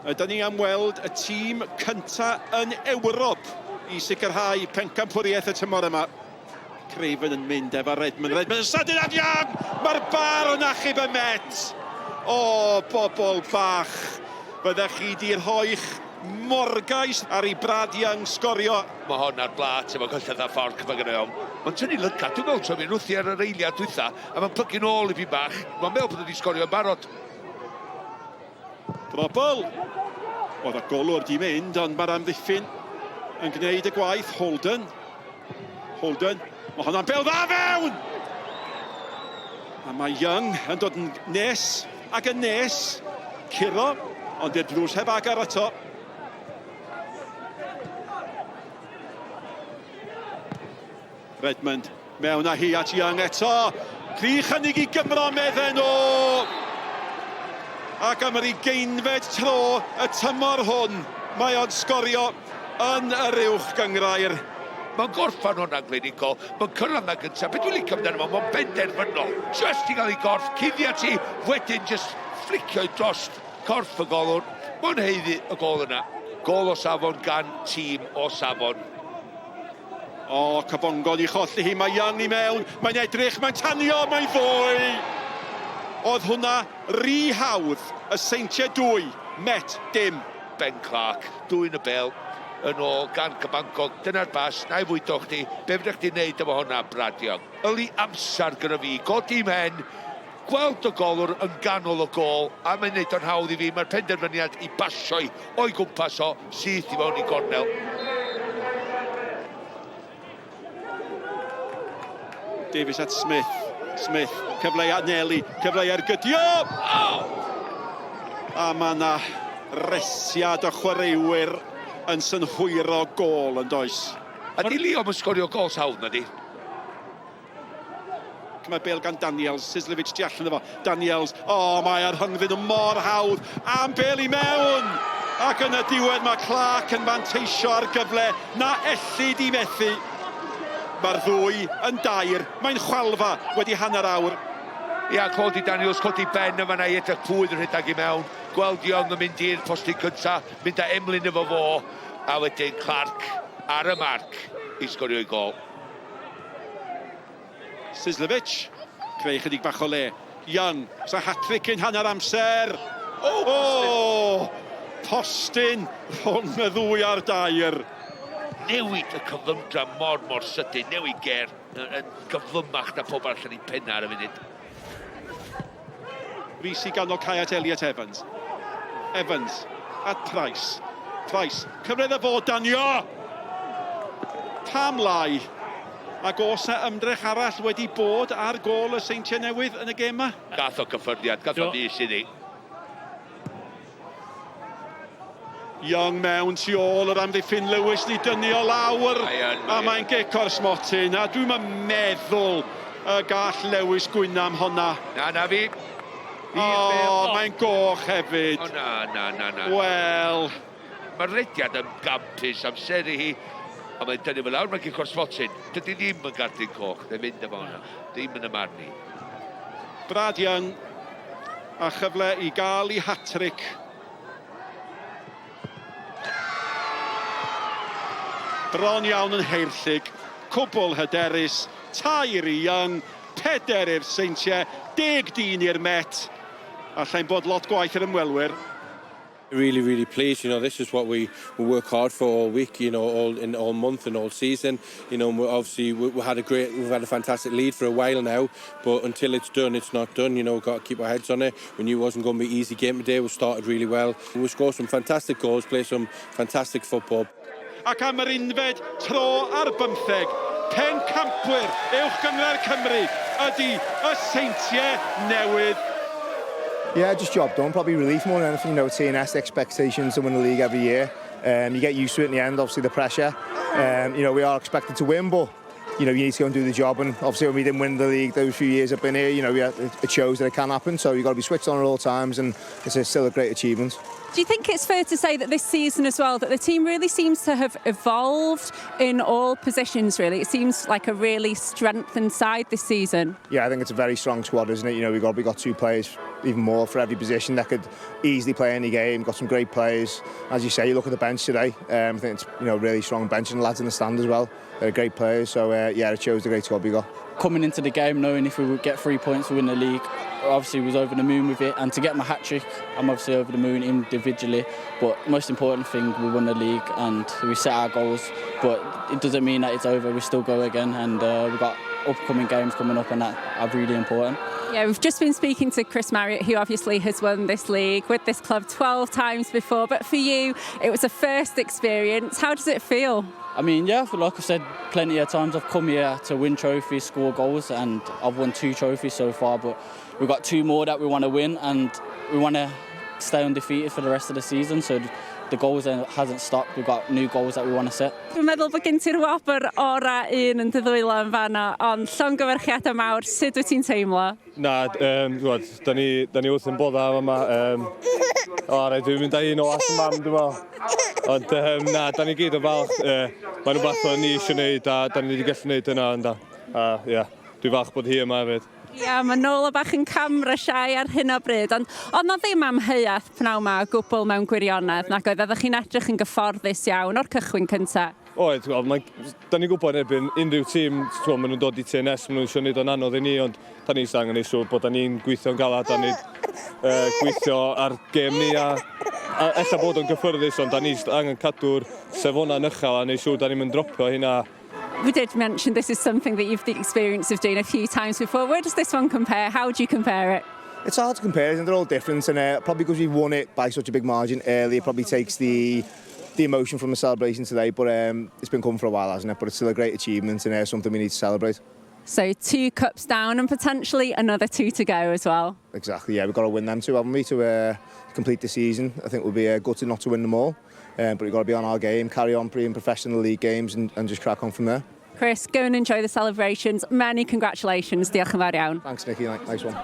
Ydan ni am weld y tîm cynta yn Ewrop i sicrhau pencampwriaeth y tymor yma. Craven yn mynd efo Redmond. Redmond yn sydyn at Young! Mae'r bar yn achub y Met! O, bobl bach! Fyddech chi di rhoi'ch morgais ar i Brad Young sgorio. Mae hon ar blat efo cyllell a fforc, mae gynno i. Mae'n tynnu lygad, dwi'n meddwl troi mi'n wrthi ar yr eiliad dwytha, a mae'n plygu nôl i fi bach. Mae'n meddwl bod wedi sgorio yn barod. Drobl! Oedd y golwr di mynd, ond mae'r amddiffyn yn gwneud y gwaith. Holden. Holden. Mae hwnna'n bel dda fewn! A mae Young yn dod yn nes ac yn nes. Curo, ond i'r drws heb agor eto. Redmond mewn â hi at Young eto. Rhy chynnig i Gymro medden nhw. Ac am yr ugeinfed tro y tymor hwn, mae o'n sgorio yn yr uwch gynghrair. Mae'n gorffan hwnna'n glinigol, mae'n cyrraedd na gyntaf. Be dwi'n licio amdano fo, mae'n benderfynol. Just i gael ei gorff, cuddio ti, wedyn just flicio i dros corff y golwr. Mae'n haeddu y gol yna. Gol o safon gan tîm o safon. O, Cabongon i cholli hi, mae Young i mewn, mae'n edrych, mae'n tanio, mae'n ddwy! Oedd hwnna rhy hawdd, y Seintiau dwy, Met dim. Ben Clark, dwyn y bêl yn ôl gan Cabangog, dyna'r bas, na i fwydo chdi, be fydda chdi'n neud efo hwnna, Brad Young? Yli amser gyda fi, godi mhen, gweld y golwr yn ganol y gôl, a mae'n neud o'n hawdd i fi, mae'r penderfyniad i basio'i o'i gwmpas o, syth i fewn i gornel. Davies at Smith. Smith, cyfle i Aneli, cyfle i ergydio! Oh! A mae yna resiad o chwaraewyr yn synhwyro gôl yn does. A di Liam yn sgorio gols hawdd na di? Mae bêl gan Daniels, Sislevic tu allan iddo fo. Daniels, o, oh, mae ar rhyngddyn nhw mor hawdd. Am bêl i mewn! Ac yn y diwedd mae Clark yn manteisio ar gyfle na ellid i fethu. Mae'r ddwy yn dair, mae'n chwalfa wedi hanner awr. Ia, codi Daniels, codi ben yn fanna i edrych pwy oedd yn rhedeg i mewn. Gweld Young yn mynd i'r postyn cynta, mynd â Emlyn efo fo, a wedyn Clark ar y marc i sgorio ei gôl. Sislevic, creu chydig bach o le. Young, sa hat-trick cyn hanner amser. Oh, oh, postyn rhwng y ddwy a'r dair. Newid y cyflymdra mor mor sydyn, newid ger yn gyflymach na pob arall yn ei penna ar y funud. Rees i ganol cae at Elliot Evans. Evans at Price. Price, cyfle iddo fo danio! Pam lai? Ac oes 'na ymdrech arall wedi bod ar gôl y Seintiau Newydd yn y gêm 'ma? Gath o gyffyrddiad, gath o fys iddi. Young mewn tu ôl yr amddiffyn Lewis ni dynnu o lawr a mae'n gic o'r smotyn a dwi'm yn meddwl y gall Lewis gwyno am honna. Na, na fi. O, mae'n goch hefyd. O, na, na, na, na. Wel. Mae'r rediad yn gampus, amseru hi, a mae'n dynnu fe lawr, mae'n gic o'r smotyn. Dydy ddim yn gardyn coch, ddim mynd efo hwnna. Ddim yn y marn i. Brad Young a chyfle i gael ei hat-trick. Bron iawn yn heirllug, cwbl hyderus, tair i Young, peder i'r Seintiau, deg dyn i'r Met. Allai'n bod lot gwaeth i'r ymwelwyr. Really, really pleased. This is what we work hard for all week, all in all month and all season. We obviously we had a great, we've had a fantastic lead for a while now, but until it's done, it's not done. We've got to keep our heads on it. We knew it wasn't going to be an easy game today. We started really well. We scored some fantastic goals, play some fantastic football. Ac am yr unfed tro ar bymtheg, pencampwyr Uwch Gynghrair Cymru ydy y Seintiau Newydd. Yeah, just job done. Probably relief more than anything. TNS expectations to win the league every year. You get used to it in the end, obviously, the pressure. We are expected to win, but you need to go and do the job. And obviously, when we didn't win the league those few years I've been here, it shows that it can happen. So you've got to be switched on at all times, and it's still a great achievement. Do you think it's fair to say that this season as well, that the team really seems to have evolved in all positions, really? It seems like a really strengthened side this season. Yeah, I think it's a very strong squad, isn't it? We got two players, even more for every position, that could easily play any game. Got some great players. As you say, you look at the bench today. I think it's really strong bench, and the lads in the stand as well. They're great players. So yeah, it shows the great squad we got. Coming into the game knowing if we would get 3 points, we win the league, obviously was over the moon with it. And to get my hat trick, I'm obviously over the moon individually. But most important thing, we won the league and we set our goals. But it doesn't mean that it's over. We still go again, and we've got upcoming games coming up, and that are really important. Yeah, we've just been speaking to Chris Marriott, who obviously has won this league with this club 12 times before. But for you, it was a first experience. How does it feel? I mean, yeah, like I've said plenty of times, I've come here to win trophies, score goals, and I've won two trophies so far. But we've got two more that we want to win, and we want to stay undefeated for the rest of the season. So the goals hasn't stopped. We've got new goals that we want to set. Dwi'n meddwl bod gen ti'r wobr ora un yn dy ddwylo yn fanno, ond llongyfarchiadau mawr, sut wyt ti'n teimlo? Na, gwbod, da ni wrth yn bodda yma. O, rhaid dwi'n mynd â un o at mam, dwi'n meddwl. Ond na, da ni gyd yn falch. Mae'n rhywbeth o'n ni eisiau gwneud a da ni wedi gallu gwneud yna. Ynda. A ie, yeah, dwi'n falch bod hi yma hefyd. Ia, yeah, mae nôl o bach yn camera shy ar hyn o bryd, ond na ddim amheuaeth pnawn ma o gwbl mewn gwirionedd, nag oedd? Oeddech chi'n edrych yn gyfforddus iawn o'r cychwyn cyntaf. Oedd, wel, mae, da ni'n gwybod erbyn unrhyw tîm, ti'n maen nhw'n dod i TNS, maen nhw'n eisiau gwneud o'n anodd i ni, ond da ni'n angen neud siŵr bod da ni'n gweithio'n galad, da ni'n gweithio ar gêm ni a ella bod o'n gyffyrddus, ond da ni angen cadw'r safonau'n uchel a neud siŵr da ni'n mynd dropio hynna. We did mention this is something that you've the experience of doing a few times before. Where does this one compare? How would you compare it? It's hard to compare, isn't it? They're all different, and probably because we won it by such a big margin early, it probably takes the emotion from the celebration today. But it's been coming for a while, hasn't it? But it's still a great achievement and something we need to celebrate. So two cups down and potentially another two to go as well. Exactly, yeah, we've got to win them two, haven't we, to complete the season. I think we'll be gutted not to win them all. But we've got to be on our game, carry on being professional league games and just crack on from there. Chris, go and enjoy the celebrations. Many congratulations. Diolch yn fawr iawn. Thanks, Nicky. Nice one.